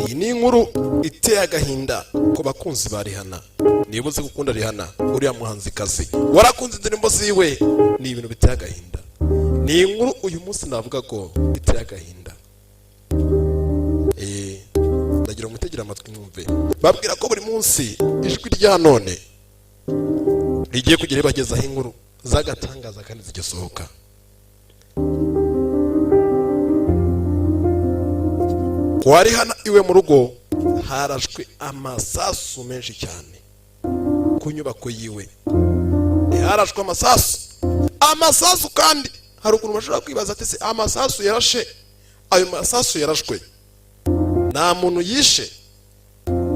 Iyi ni inkuru iteye agahinda ku bakunzi ba Rihanna. Niba uzi gukunda Rihanna, uriya muhanzikazi, warakunze indirimbo ziwe, ni ibintu biteye agahinda. Ni inkuru uyu munsi navuga ko iteye agahinda. Ndagira ngo mutegere amatwi mwumve. Babwira ko buri munsi Ijwi rya None rigiye kugera ribagezaho inkuru z'agatangaza kandi zigisohoka. Kwa Rihanna iwe mu rugo harashwe amasasu menshi cyane. Ku nyubako yiwe harashwe amasasu, amasasu. Kandi hari ukuntu bashobora kwibaza ati: "Se amasasu yarashe, ayo masasu yarashwe nta muntu yishe?"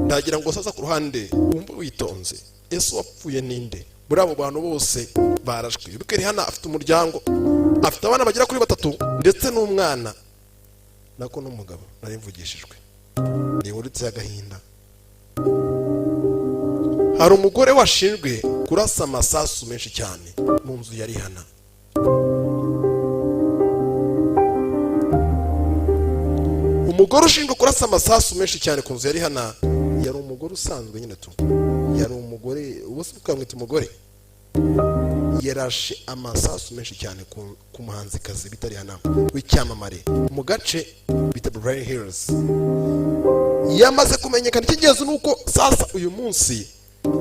Ndagira ngo sasa ku ruhande wumve witonze. Ese wapfuye ninde muri abo bantu bose barashwe? Wibuke Rihanna afite umuryango, afite abana bagera kuri batatu ndetse n'umwana, nako n'umugabo. Nari mvugishijwe, ni inkuru iteye agahinda. Hari umugore washinjwe kurasa amasasu menshi cyane mu nzu ya Rihanna. Umugore ushinjwa kurasa amasasu menshi cyane ku nzu ya Rihanna yari umugore usanzwe nyine tu, yari umugore, ubu se ukamwita umugore. Yarashe amasasu menshi cyane ku muhanzikazi bita Rihanna w'icyamamare mu gace bita Beverly Hills. Yamaze kumenyekana. Icy'ingenzi ni uko sasa uyu munsi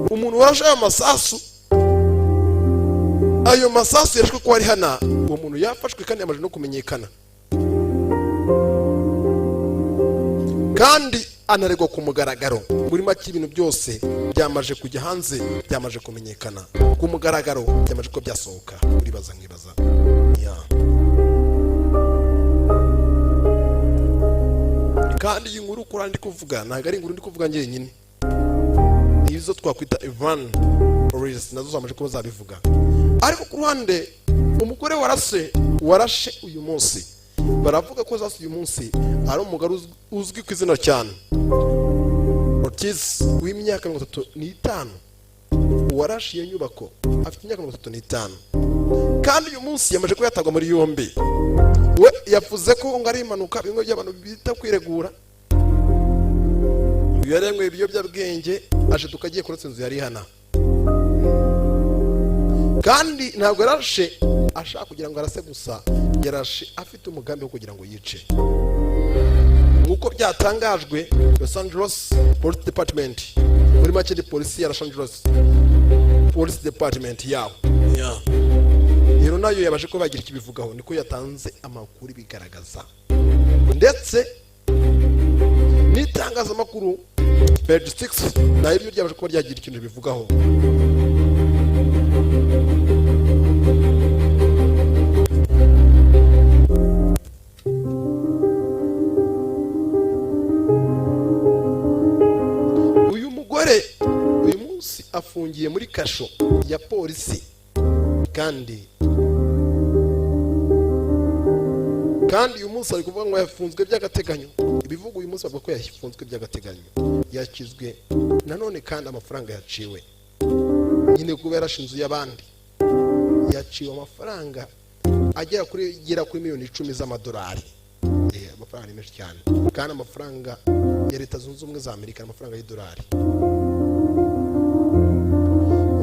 umuntu warashe ayo masasu, ayo masasu yarashwe ko Rihanna, uwo muntu yafashwe kandi yamaze no kumenyekana, kandi anaregwa ku mugaragaro. Muri make ibintu byose byamaze kujya hanze, byamaze kumenyekana ku mugaragaro, byamaze kuba byasohoka. Uribaza nkibaza ya. Kandi iyi nkuru kuri ndi kuvuga ntabwo ari inkuru ndi kuvuga njyenyine, izo twakwita Ivan Police nazo zamaze kuba zabivuga. Ariko ku ruhande umugore warashe uyu munsi, baravuga ko zase uyu munsi ari umugore uzwi ku izina cyane Ortiz w'imyaka 35. Uwarashe iyo nyubako afite imyaka 35, kandi uyu munsi yamaze kuba yatabwa muri yombi. We yavuze ko ngo ari impanuka, bimwe by'abantu bita kwiregura. Uyu yarenyweye ibiyobyabwenge ashiduka agiye kurasa inzu ya Rihanna, kandi ntabwo yarashe ashaka kugira ngo arase gusa, yarashe afite umugambi wo kugira ngo yice, nk'uko byatangajwe Los Angeles Police Department. Muri make ni polisi ya Los Angeles Police Department yaho. Rero nayo yabashe kuba bagira icyo ibivugaho, niko yatanze amakuru ibigaragaza, ndetse n'itangazamakuru Page 6 nayo ryo ryabashe kuba ryagira ikintu bivugaho. Uyu mugore uyu munsi afungiye muri kasho ya polisi, kandi uyu munsi ari kuvuga ngo yafunzwe by'agateganyo. Ibivuga uyu munsi bavuga ko yafunzwe by'agateganyo, yakizwe nanone kandi amafaranga yaciwe nyine kuba yarashe inzu y'abandi. Yaciwe amafaranga agera kuri miliyoni 10 z'amadolari. Amafaranga ni menshi cyane, kandi amafaranga ya Leta Zunze Ubumwe za Amerika, amafaranga y'idolari.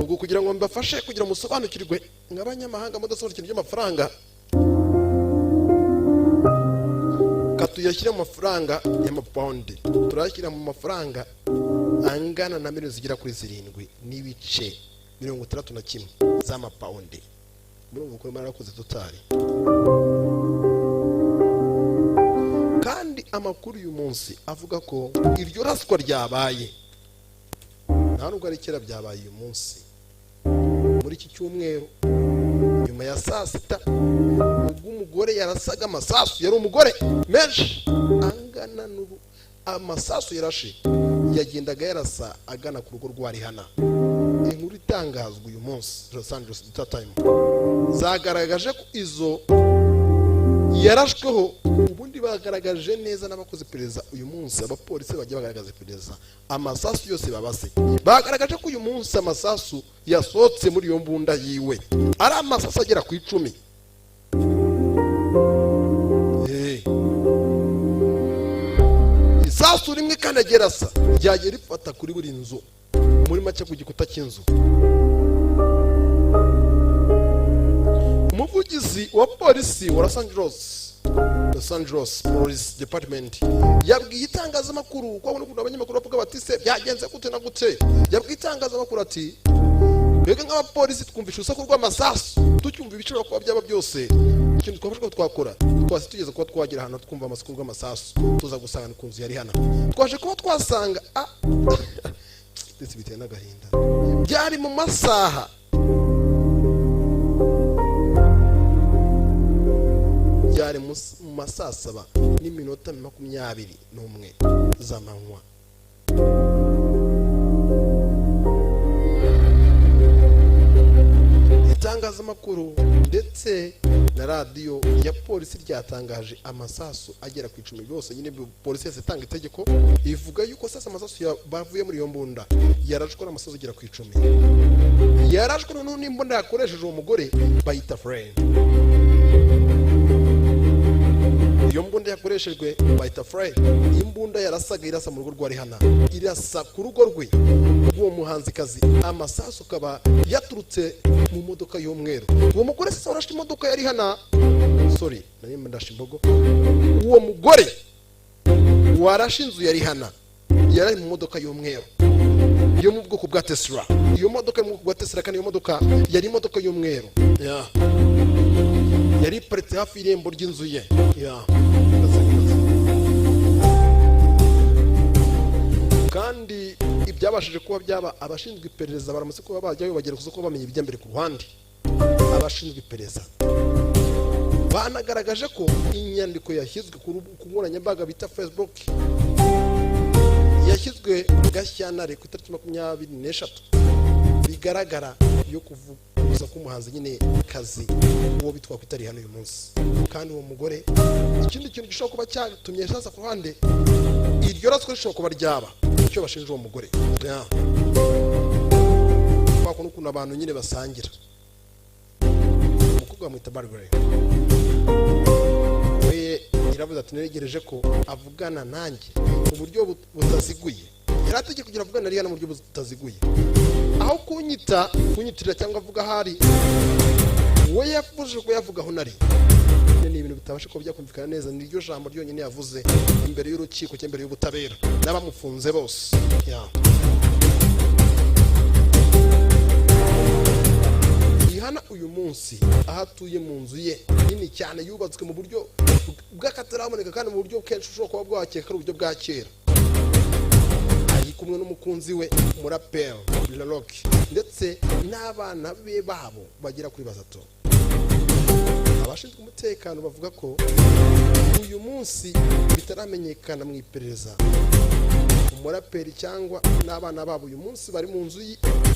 Ubwo kugira ngo mbafashe kugira ngo musobanukirwe nk'abanyamahanga mudasobanukirwa iby'amafaranga, katuyashyire mu mafaranga y'amapawundi, turayashyira mu mafaranga angana na miliyoni zigera kuri 7.61 z'amapawundi. Murumva ukuntu marakoze total. Kandi amakuru uyu munsi avuga ko iryo raswa ryabaye nta nubwo ari kera, byabaye uyu munsi muri iki cyumweru nyuma ya saa sita, ubwo umugore yarasaga amasasu. Yari umugore menshi angana n'ubu amasasu yarashe, yagendaga yarasa agana ku rugo rwa Rihanna. Inkuru itangazwa uyu munsi Los Angeles Times zagaragaje ko izo yarashweho, ubundi bagaragaje neza n'abakoze iperereza uyu munsi, abapolisi bagiye bagaragaza iperereza, amasasu yose babase, bagaragaje ko uyu munsi amasasu yasohotse muri iyo mbunda yiwe ari amasasu agera ku 10. Isasu Isasu rimwe kandi agiye arasa, ryagiye rifata kuri buri nzu, muri make ku gikuta cy'inzu. Umuvugizi wa polisi wa Los Angeles, Los Angeles Police Department, yabwiye itangazamakuru ko abona ukuntu abanyamakuru bavuga bati: "Se byagenze gute na gute?" Yabwiye itangazamakuru ati: "Twebwe nk'abapolisi twumvisha urusaku rw'amasasu, tucyumva ibishobora kuba byaba byose. Ikintu twabasha kuba twakora, twasi tugeze kuba twagera ahantu twumva amasaku rw'amasasu, tuza gusanga ku nzu yari hano. Twaje kuba twasanga, ndetse biteye n'agahinda, byari mu masaha byari mu ma 7:21 z'amanywa." Itangazamakuru ndetse na radiyo ya polisi ryatangaje amasasu agera ku 10 yose nyine. Polisi yose itanga itegeko ivuga yuko sasa amasasu bavuye muri iyo mbunda yarashwe n'amasasu agera ku 10, yarashwe noneho n'imbunda yakoresheje uwo mugore bayita Flame. Iyo mbunda yakoreshejwe bayita Flame. Imbunda yarasaga irasa mu rugo rwa Rihanna, irasa ku rugo rwe rw'uwo muhanzikazi. Amasasu akaba yaturutse mu modoka y'umweru. Uwo mugore sasa warashe imodoka ya Rihanna, sorry, nari ndashe imbogo, uwo mugore warashe inzu ya Rihanna yari mu modoka y'umweru yo mu bwoko bwa Tesla. Iyo modoka yo mu bwoko bwa Tesla, kandi iyo modoka yari imodoka y'umweru. Yeah. Yari iparitse hafi y'irembo ry'inzu ye. Yeah. Kandi ibyabashije kuba byaba, abashinzwe iperereza baramutse kuba bajyayo bagera kuza kuba bamenya ibijya mbere ku ruhande. Abashinzwe iperereza banagaragaje ko inyandiko yashyizwe ku nkoranyambaga bita Facebook, yashyizwe Gashyantare ku itariki 23, bigaragara yo kuvuza k'umuhanzi nyine kazi uwo bitwa ko itari hano uyu munsi. Kandi uwo mugore, ikindi kintu gishobora kuba cyatumye sasa ku ruhande iryo raswa rishobora kuba ryaba icyo bashinja uwo mugore. Yeah. Kwa kuntu ukuntu abantu nyine basangira, umukobwa bamwita Bargray, we yaravuze ati: "Negereje ko avugana nanjye mu buryo butaziguye. Yari ategeka kugira avugane na Rihanna mu buryo butaziguye, aho kunyita, kunyitirira cyangwa avuga ahari." We yavuje ko yavuga aho nari. Ni ibintu bitabasha kuba byakumvikana neza. Ni ryo jambo ryonyine yavuze imbere y'urukiko cyangwa imbere y'ubutabera n'abamufunze bose. Yeah. Rihanna uyu munsi aho atuye mu nzu ye nini cyane yubatswe mu buryo bw'akataraboneka, kandi mu buryo kenshi ushobora kuba bwakeka ari uburyo bwa kera, ari kumwe n'umukunzi we umuraperi Rock ndetse n'abana be babo bagera kuri batatu. Abashinzwe umutekano bavuga ko uyu munsi bitaramenyekana mu iperereza umuraperi cyangwa n'abana babo uyu munsi bari mu nzu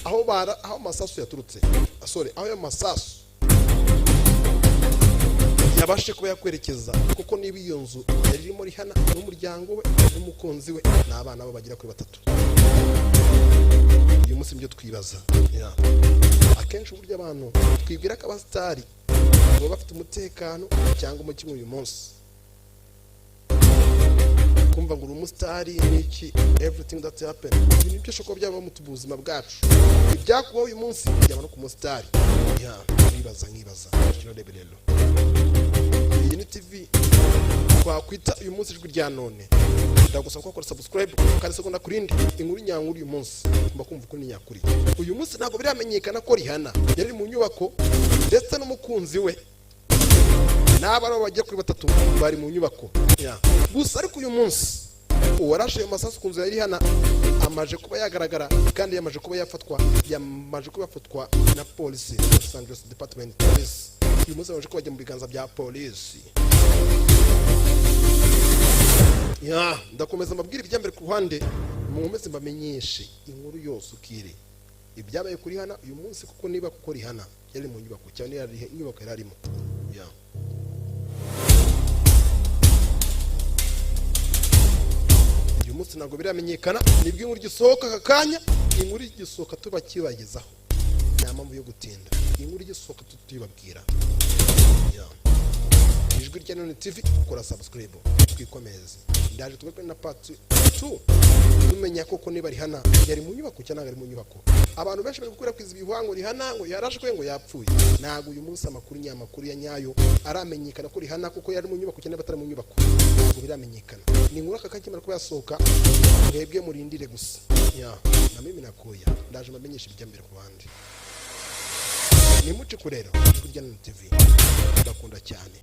aho bara aho amasasu yaturutse, sorry, aho ayo masasu yabashe kuba yakwerekeza, kuko niba iyo nzu yari irimo Rihanna n'umuryango we n'umukunzi we n'abana bo bagera kuri batatu, uyu munsi nibyo twibaza. Yeah. Akenshi uburyo abantu twibwira ko abasitari baba bafite umutekano cyangwa umutima, uyu munsi kumva ngo uri umusitari ni iki, everything that happen, ibintu byose uko byaba mu buzima bwacu, ibyakubaho uyu munsi byaba no ku musitari. Yeah, nkibaza nkibaza kino. Rebe rero, iyi ni TV twakwita uyu munsi Ijwi rya None. Ndagusaba ko wakora subscribe kandi segonda ku rindi inkuru nyankuru. Uyu munsi ugomba kumva ukuri nyakuri. Uyu munsi ntabwo biramenyekana ko Rihanna yari mu nyubako ndetse n'umukunzi we n'abana bagera kuri batatu bari mu nyubako. Yeah. Gusa ariko uyu munsi uwarashe ayo masasu ku nzu ya Rihanna amaje kuba yagaragara, kandi yamaje kuba yafatwa, yamaje kuba yafatwa na polisi, Los Angeles Department Police. Uyu munsi bamaje kuba bajya mu biganza bya polisi. Ya, ndakomeza mbabwire ibijya mbere ku ruhande, mukomeze mbamenyeshe inkuru yose ukire ibyabaye kuri Rihanna uyu munsi, kuko niba kuko Rihanna yari mu nyubako cyane, yari inyubako yari arimo. Ya. Uyu munsi ntabwo biramenyekana, nibwo inkuru igisohoka aka kanya. Inkuru igisohoka tuba kibagezaho, nta mpamvu yo gutinda. Inkuru igisohoka tuyibabwira. Ya. Ijwi rya None TV, kora subscribe, twikomeze. Ndaje tugaruke na part 2, tumenya koko niba Rihanna yari mu nyubako cyangwa ntabwo ari mu nyubako. Abantu benshi bari gukwirakwiza ibihuha ngo Rihanna ngo yarashwe, ngo yapfuye. Ntabwo uyu munsi amakuru nyamakuru ya nyayo aramenyekana ko Rihanna kuko yari mu nyubako cyangwa atari mu nyubako, ntabwo biramenyekana. Ni inkuru aka kakimara kuba yasohoka, mwebwe murindire gusa ya na mimi nakuya, ndaje mbamenyesha ibijya mbere ku bandi. Nimuce kurero kurya na TV, ndakunda cyane.